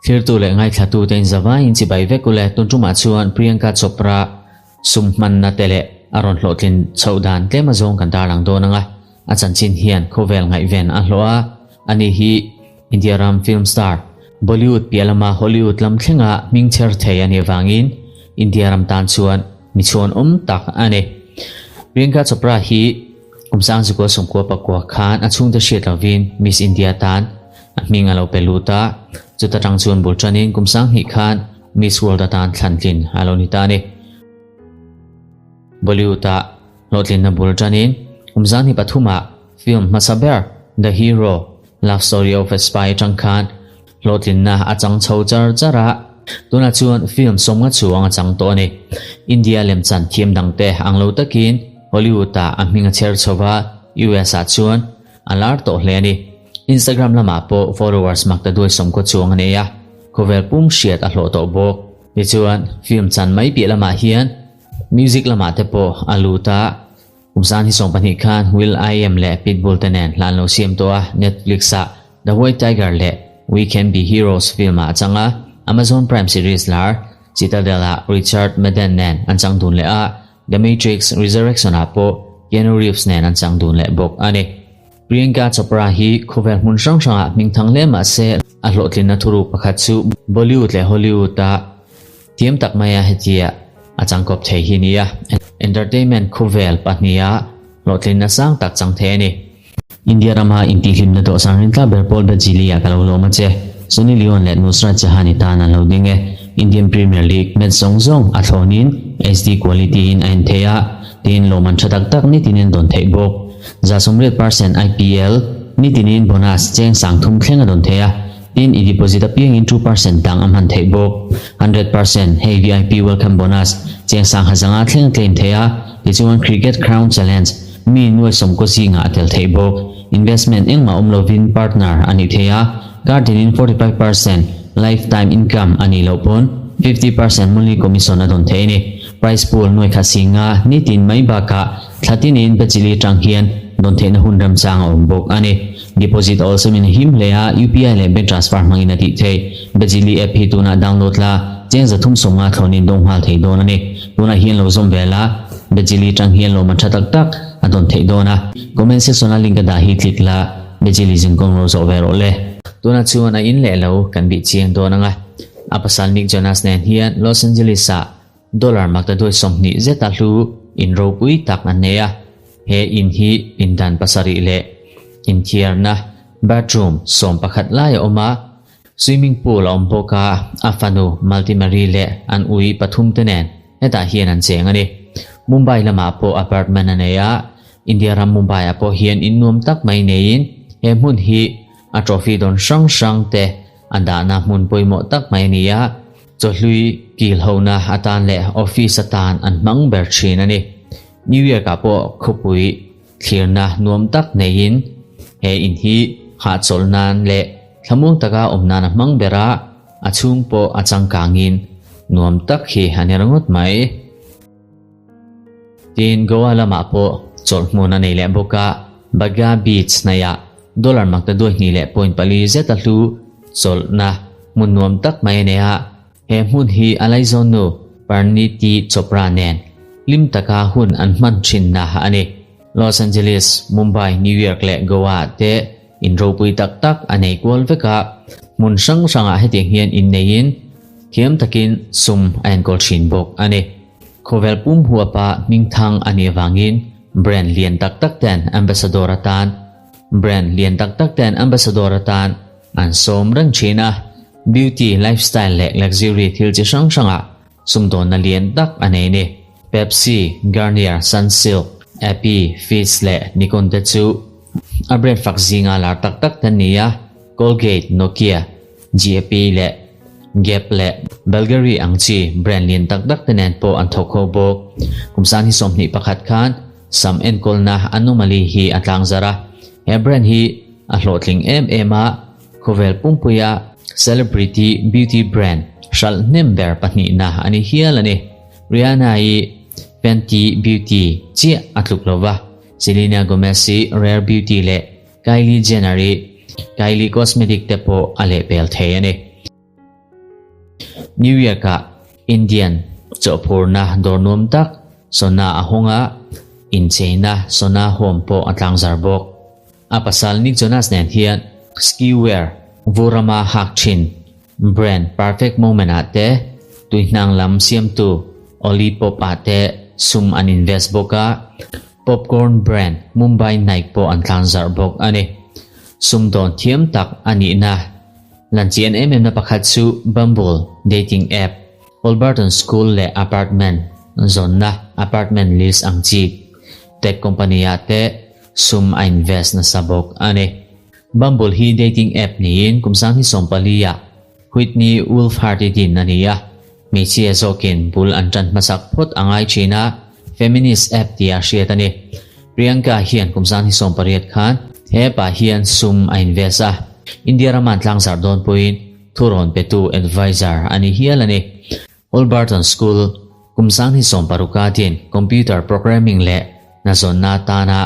Thirtu leh ngaithlatute in zavaiin chibai vek ule tun tumah chuan Priyanka Chopra sum hmanna te leh a rawn hlawhtlin chhoh dan tlem azawng kan tarlang dawn ang a, a chanchin hian khawvel ngaihven a hlawh a, ani hi India ram film star Bollywood piah lama Hollywood lam thlenga hming chher thei a nih avangin India ram tan chuan mi chhuanawm tak a ni. Priyanka Chopra hi kum sangzikua sawmkua pakua khan a chhungte hriat lovin Miss India tan A hming a lo pe lut a, chuta tang chuan bul tanin kum sanghnih khan Miss World atan thlantlin a lo ni ta a ni. Bollywood-ah hlawhtlinna bul tanin kum sanghnih pathumah film hmasa ber The Hero, Love Story of a Spy atang khan hlawhtlinna a chang chho char char a, tunah chuan film sawmnga chuang a chang tawh a ni. India lemchan thiam dangte ang lo takin Hollywood-ah a hming a chher chho va, US-ah chuan A lar tawh hle a ni. Instagram lamah pawh followers mak ta duai sawmkaw chuang a nei a, khawvel pum hriat a hlawh tawh bawk. Tichuan, film chan mai piah lamah hian music lamah te pawh a lut a, kum san hi 12 khan Will I Am leh Pitbull te nen hlan lo siam tawh a, Netflix-ah The White Tiger leh We Can Be Heroes film-ah a chang a, Amazon Prime series lar Citadel-ah Richard Madden nen an chang dun leh a, The Matrix Resurrection-ah pawh Keanu Reeves nen an chang dun leh bawk a ni. Priyanka Chopra hi khawvel hmun hrang hrangah hming thang hle mah se a hlawhtlinna thuruk pakhat chu Bollywood leh Hollywood-a thiam tak maia hetia a changkawp thei hi nia. Entertainment khawvel pahniha hlawhtlinna sang tak chang thei a ni. India rama intihhlimna dawhsan rintlak ber pawl Bajili-ah ka lo lawm a che. Sunny Leone leh Nusrat Jahan i tan an lo ding e. Indian Premier League match zawng zawng a thlawnin HD quality in a en thei a, tin lawmman tha tak tak nitinin dawn theih bawk. 80% IPL nitinin bonus cheng sang thum thleng a dawn thei a, tin i deposit apiangin 2% dang a hman theih bawk. 100% hei VIP welcome bonus cheng sang hazanga thleng a claim thei a, tichuan Cricket Crown Challenge Mi nuai sawmkaw zingah a tel theih bawk. Investment engmah awm lovin partner a nih theih a, kar tinin 45% lifetime income a nih loh pawn 50% monthly commission a dawn theih a ni. Prize pool nuai khat singa nitin mai bakah thla tinin Bajili atang hian dawn theihna hun remchang a awm bawk a ni. Deposit awlsamin a him hle a, UPI leh bank transfer hmangin a tih theih. Bajili app hi tunah download la, cheng 350 thlawnin dawng nghal thei dawn a ni. Tunah hian lo zawm ve la. Bejili tang hian lawm a tha tak tak a dawn theih dawn a, comment section a link a dah hi click la, Bejili zin kawng lo zawh ve rawh le. Tunah chuan a in leh lo kan bih chiang dawn ang a, a pasal Nick Jonas nen hian Los Angeles ah dollar maktaduai 20 zeta hlu in ropui tak an nei a, he in hi pindan pasarih leh inthiarna bathroom 11 lai a awm a, Swimming pool a awm bawk a, a fanu Malti Marie leh an ui pathum te nen hetah hian an cheng a ni. Mumbai lamah pawh apartment a nei a, India ram Mumbai ah pawh hian in nuam tak mai neiin he hmun hi a trophy dawn hrang hrang te a dahna hmun pawimawh tak mai a ni a, chawhlui kil hona atan leh office atan an hmang ber thin a ni. New York ah pawh khawpui thlirna nuam tak neiin he in hi hahchawlh nan leh Thlamuang taka awm nan a hmang ber a, a chhung pawh a changkangin nuam tak hi a ni ringawt mai. Tin, Goa lamah pawh chawlh hmun a nei leh bawk a, Baga Beach hnaihah dollar makta duai hnih leh point pali zeta hlu chawlhna hmun nuam tak mai a nei a, he hmun hi a laizawnnu Parniti Chopra nen hlim taka hun an hman thinna a ni. Los Angeles, Mumbai, New York leh Goa te In ropui tak tak a nei kual vek a, hmun hrang hrangah hetiang hian inneiin thiam takin sum a enkawl thin bawk a ni. Khawvel pum huapa hmingthang a nih avangin brand lian tak tak ten ambassador atan brand lian tak tak ten ambassador atan an sawm reng thin a, beauty, lifestyle leh luxury thil chi hrang hrangah sumdawnna lian tak a nei a ni. Pepsi, Garnier, Sunsilk, Appy, Fizz leh Nikon te chu a brand fak zinga lar tak tak te an ni a, Colgate, Nokia, GAP leh Gap leh Bulgari ang chi brand lian tak tak te nen pawh an thawk ho bawk. Kum san hi 21 khan sam enkawlna Anomaly hi a tlangzarh a, he brand hi a hlawhtling em em a, Khawvel pumpuia celebrity beauty brand hralh hnem ber pahnihna a ni hial a ni. Rihanna-i Fenty Beauty chiah a tluk lo va, Selena Gomez-i Rare Beauty leh Kylie Jenner-i Kylie Cosmetic te pawh a lehpel thei a ni. New York-ah Indian chawhphurna dawr nuam tak Sona a hawng a, incheina Sona Home pawh a tlangzar bawk. A pasal Nick Jonas nen hian ski wear vur rama hak thin brand Perfect Moment ah te, tuihnang lam siamtu Olipop ah te sum an invest bawk a, popcorn brand Mumbai Nike pawh an tlangzarh bawk a ni. Sumdawn thiam tak a nihna lanchian em emna pakhat chu Bumble dating app, Holberton School leh apartment zawnna apartment list ang chi tech company ah te sum a invest nasa bawk a ni. Bumble hi dating app niin kum 2014 ah Whitney Wolfhard-i din a ni a, hmeichhia zawkin bul an tan hmasak phawt a ngai thin a, feminist app tia hriat a ni. Priyanka hian kum 2018 khan he app ah hian sum a invest a, India rama an tlangzarh dawn pawhin thurawn petu advisor a ni hial a ni. Holberton School, kum 2016 a din computer programming leh hnazawnna atana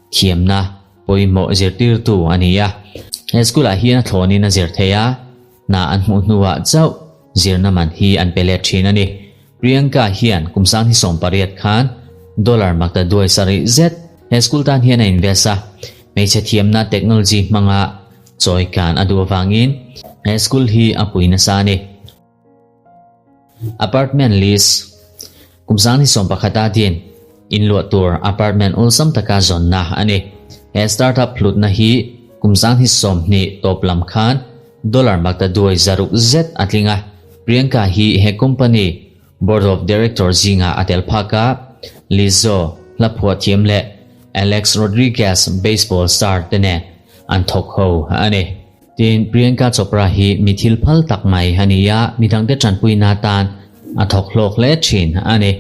thiamna pawimawh zirtirtu a ni a. He school ah hian a thlawnin a zir thei a, hna an hmuh hnuah chauh zirna man hi an pe let thin a ni. Priyanka hian kum 2018 khan dollar makta duai sarih zet he school tan hian a invest a, hmeichhe thiamna technology hmanga chawikan a duh avangin he school hi a pui nasa a ni. Apartment list, Kum 2011 a din inluah tur apartment awlsam taka zawnna a ni. He startup hlutna hi kum 2020 tawp lam khan dollar makta duai zaruk zet a tling a. Priyanka hi he company board of director zingah a tel phak a, Lizzo, hla phuah thiam leh Alex Rodriguez baseball star te nen an thawk ho a ni. Tin, Priyanka Chopra hi mi thil phal tak mai a ni a, midangte tanpuina atan a thawk hlawk hle thin a ni.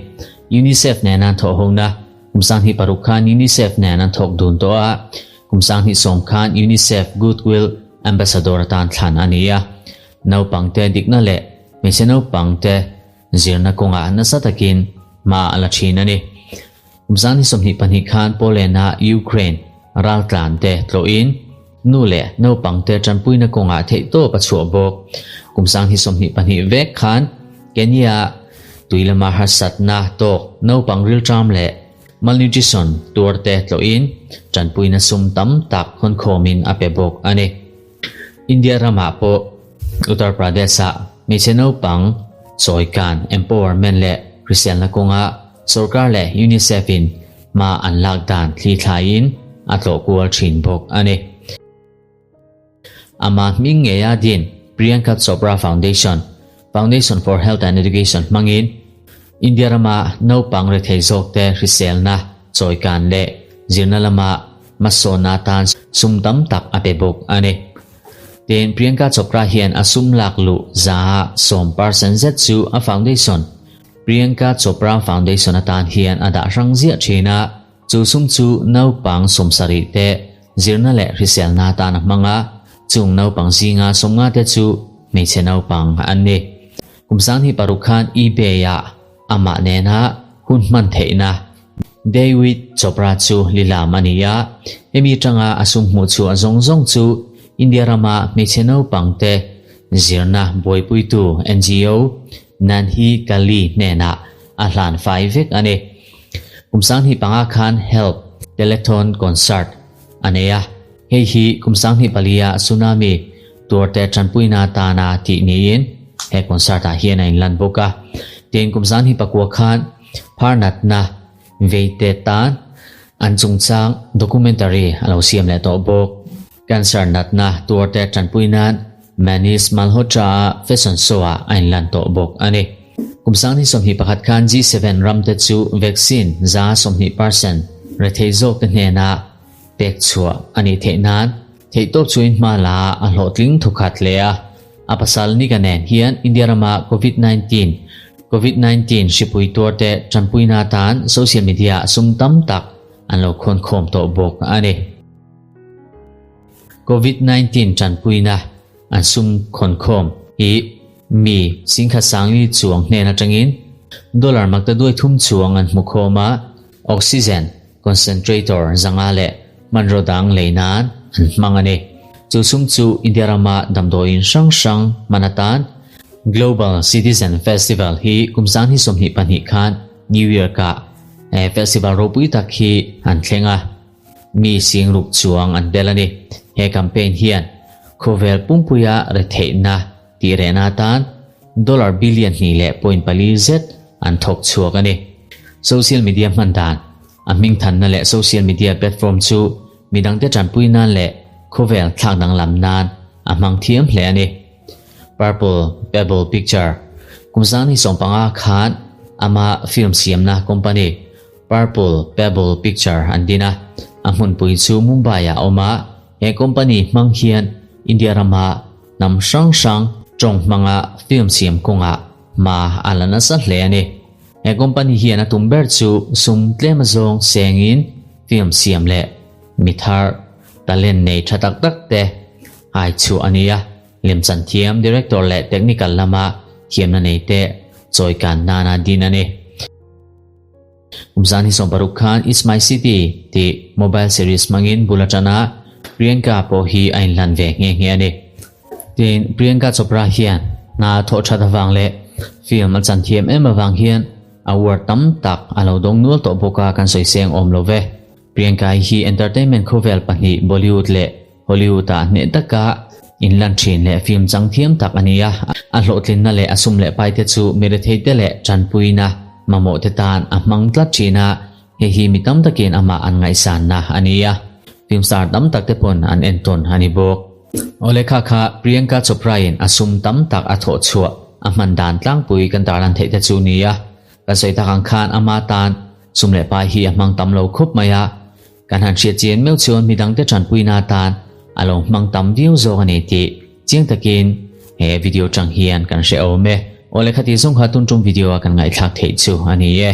UNICEF nen an thawh hona, kum 2006 khan UNICEF nen an thawk dun tawh a, kum 2010 khan UNICEF Goodwill Ambassador atan thlan a ni a. Naupangte dikna leh hmeichhe naupangte zirna kawngah nasa takin hma a la thin a ni. Kum 2022 khan Poland-a Ukraine raltlante tlawhin nu leh naupangte tanpuina kawngah theihtawp a chhuah bawk. Kum 2022 vek khan Kenya tui lama harsatna tawk naupang rilṭam leh malnutrition tuarte tlawhin tanpuina sum tam tak hawnkhawmin a pe bawk a ni. India ramah pawh Uttar Pradesh-ah hmeichhe naupang chawikan, empowerment, leh hriselna kawnga Sorkar leh UNICEF in hma an lak dan thli thlaiin a tlawh kual thin bawk a ni. Ama hming ngeia din Priyanka Chopra Foundation, Foundation for Health and Education hmangin India rama naupang rethei zawkte hriselna chawikan leh zirna lama hmasawnna atan sum tam tak a pe bawk a ni. Tin, Priyanka Chopra hian a sum lak luh za 10% zet chu a foundation Priyanka Chopra Foundation atan hian a dah hrang ziah thin a, chu sum chu naupang 70 te zirna leh hriselna atan a hmang a, chung naupang zinga 50 te chu hmeichhe naupang an ni. Kum 2006 khan eBay-ah amah nena hun hman theihna Day with Chopra chu lilam a ni a, hemi atanga a sum hmuh chhuah zawng zawng chu India rama hmeichhe naupang te zirna buaipuitu NGO Nanhi Kali hnenah a hlan fai vek a ni. Kum 2005 khan Help Telethon Concert a nei a, hei hi kum 2004 a tsunami tuarte tanpuina atana tih niin he concert ah hian a inlan bawk a. Tin, kum 2009 khan phar natna veite tan an chungchang documentary a lo siam leh tawh bawk. Cancer natna tuarte tanpui nan Manish Malhotra-a fashion show-ah a inlan tawh bawk a ni. Kum 2021 khan G7 ramte chu vaccine 20% rethei zawkte hnena pek chhuah a nih theih nan theihtawp chuin hma la a hlawhtling thukhat hle a. A pasal Nika nen hian India rama COVID-19 COVID-19 hripui tuarte tanpuina atan social media sum tam tak an lo khawnkhawm tawh bawk a ni. COVID-19 tanpuina an sum khawnkhawm hi mi 10,400 chuang hnen atangin dollar makta duai thum chuang an hmu khawm a, oxygen concentrator 500 leh hmanraw dang lei nan an hmang a ni. Chu sum chu India rama damdawiin hrang hrang hman atan Global Citizen Festival hi kum 2022 khan New York-ah he festival ropui tak hi an thleng a, mi singruk chuang an tel a ni. He campaign hian khawvel pumpuia retheihna tih rehna atan dollar billion hnih leh point pali zet an thawk chhuak a ni. Social media hman dan, a hmingthanna leh social media platform chu midangte tanpui nan leh khawvel thlak danglam nan a hmang thiam hle a ni. Purple Pebble Picture, Kum 2015 khan ama film siamna company Purple Pebble Picture an din a, a hmunpui chu Mumbai-ah a awm a, he company hmang hian India rama hnam hrang hrang tawng hmanga film siam kawngah hma a la nasa hle a ni. He company hian a tum ber chu sum tlem azawng sengin film siam leh mi thar talent nei tha tak tak te ai chhuah a ni a, lemchan thiam director leh technical lama thiamna nei te chawikan nana din a ni. Kum 2016 khan It's My City tih mobile series hmangin bul a tan a, Priyanka pawh hi a inhlan ve nghe nghe a ni. Tin, Priyanka Chopra hian hna thawh that avang leh film a chan thiam em avang hian award tam tak a lo dawng nual tawh bawk a kan sawi seng awm lo ve. Priyanka hi entertainment khawvel pahnih Bollywood leh Hollywood-ah hneh taka inlan thin leh film chang thiam tak a ni a, a hlawhtlinna leh a sum leh paite chu mi retheite leh tanpuina mamawhte tan a hmang tlat thin a, hei hi mi tam takin amah an ngaihsanna a ni a, film star tam takte pawn an entawn a ni bawk. Awle kha kha Priyanka Chopra-in a sum tam tak a thawh chhuah a hman dan tlangpui kan tarlan theih te chu ni a, kan sawi tak ang khan ama tan sum leh pai hi a hmang tam lo khup mai a, Kan han hriat chian meuh chuan midangte tanpuina atan a lo hmang tam viau zawk a ni tih chiang takin he video tang hian kan hre awm e. Awle khati zawng kha tun tum video a kan ngaihthlak theih chu a ni e.